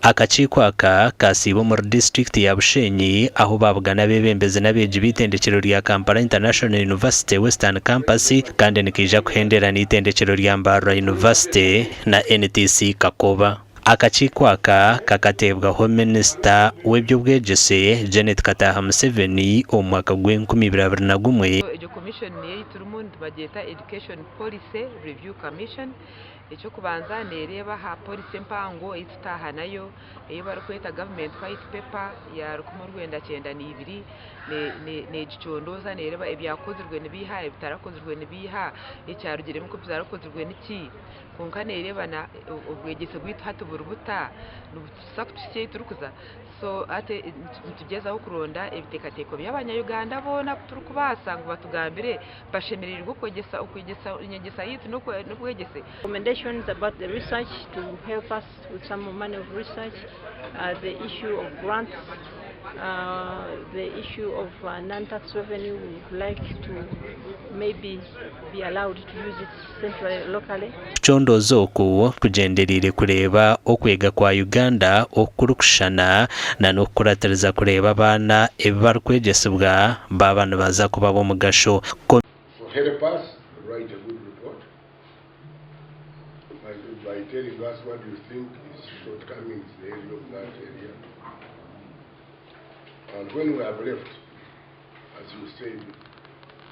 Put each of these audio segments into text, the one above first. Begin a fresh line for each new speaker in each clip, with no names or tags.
Akakiiko aka kasiiba omuri disiturikiti ya Bushenyi ahu baabugana abeebembezi n'abeegi b'eitendekyero rya Kampala International University Western Campus kandi nikaija kuhendera n'eitendekyero rya Mbarara University na NTC Kakoba. Akakiiko aka kakateebwaho minisita w'eby'obwegyese Janet Kataaha Museveni omu mwaka gw'enkumi ibiri 21.
Egyo commission niyo ei turimu nibagyeta Education Policy Review Commission. Eky'okubanza neereeba aha policy empango ei tutaaha nayo ei barikweta Government White Paper ya rukumi orwenda kyenda n'ibiri neegicondooza neereeba ebyakozirwe nibiiha, ebitarakozirwe nibiiha, ekyarugiremu ku bitarakozirwe niki? Kwonka neereeba na obwegyese bwaitu hati buri buta? Nibutuhitsya kutuhitsya ahu turikuza? So hati nitugyezaho kuronda ebiteekateeko by'abanya Uganda boona abu turikubaasa ngu batugambire bashemereirwe okwegyesa okwegyesa enyegyesa yaitu n'obwegyese.
Recommendations about the research to help us with some money of research, the issue of grants, the issue of non-tax revenue we would like to maybe be allowed to use it centrally locally.
Okucondooza oku kugyendereire kureeba okwega kwa Uganda oku kurikushushana na n'okukuratiriza kureeba abaana ebi barikwegyesibwa baaba nibaza kuba ab'omugasho.
So help us write a good report by, by telling us what you think is shortcomings in the area of that area. And when we have left, as you said,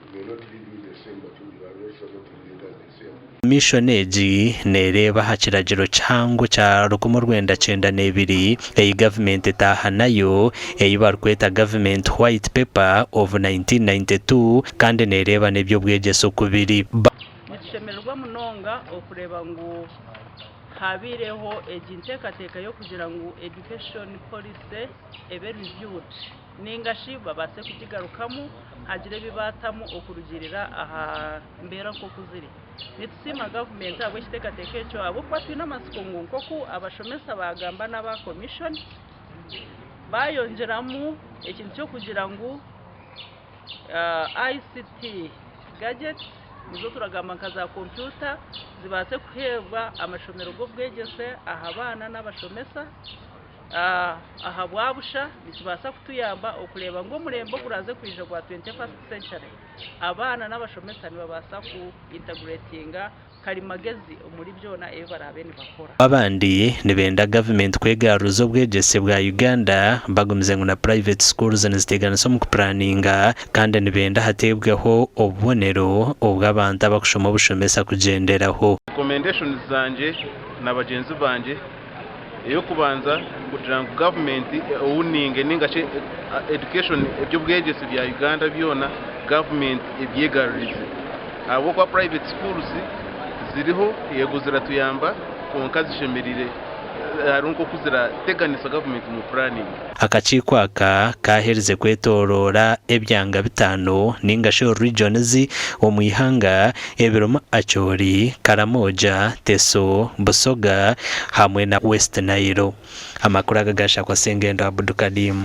we may not leave you the same, but you are also not leaving us the same.
Komishoni egi nereeba aha kiragiro kihango kya 1992 ei gavumenti etaaha nayo ei barikweta Government White Paper of 1992 kandi nereeba n'eby'obwegyese oku biri.
Nitushemererwa munonga okureeba ngu habaireho egi nteekateeka y'okugira ngu Education Policy ebe reviewed ninga shi babaase kugigarukamu hagire ebi baatamu okurugiirira aha mbeera nk'oku ziri. Nitusiima gavumenti ahabw'ekiteekateeko ekyo ahabw'okuba twine amatsiko ngu nk'oku abashomesa baagamba n'aba commission baayongyeramu ekintu ky'okugira ngu ICT gadgets nizo turagamba nka za kompyuta zibaase kuheebwa amashomero g'obwegyese aha baana n'abashomesa. Ahabwa busha nikibaasa kutuyamba okureeba ngu omurembe oguraaze kwija ogwa 21st century abaana n'abashomesa nibabaasa ku integratinga karimagezi omuri byona ebi baraabe nibakora.
Abandi nibenda gavumenti kwegaruza obwegyese bwa Uganda bagumize ngu na private schools niziteganisa omu kupuraninga kandi nibenda hateebweho obubonero obw'abantu abakushoma obushomesa kugyenderaho.
Recommendations zangye na bagyenzi bangye Ey'okubanza kugira ngu gavumenti owuninge ninga shi education eby'obwegyese bya Uganda byona gavumenti ebyegarurize ahabw'okuba private schools ziriho yego ziratuyamba kwonka zishemereire hariho nk'oku zirateganisa gavumenti omu planning.
Akakiiko aka kaaherize kwetoroora ebyanga bitaano ninga shi regions omu ihanga ebirimu Acholi, Karamoja, Teso, Busoga hamwe na West Nile. Amakuru aga gashakwa Sengendo Abudukadim.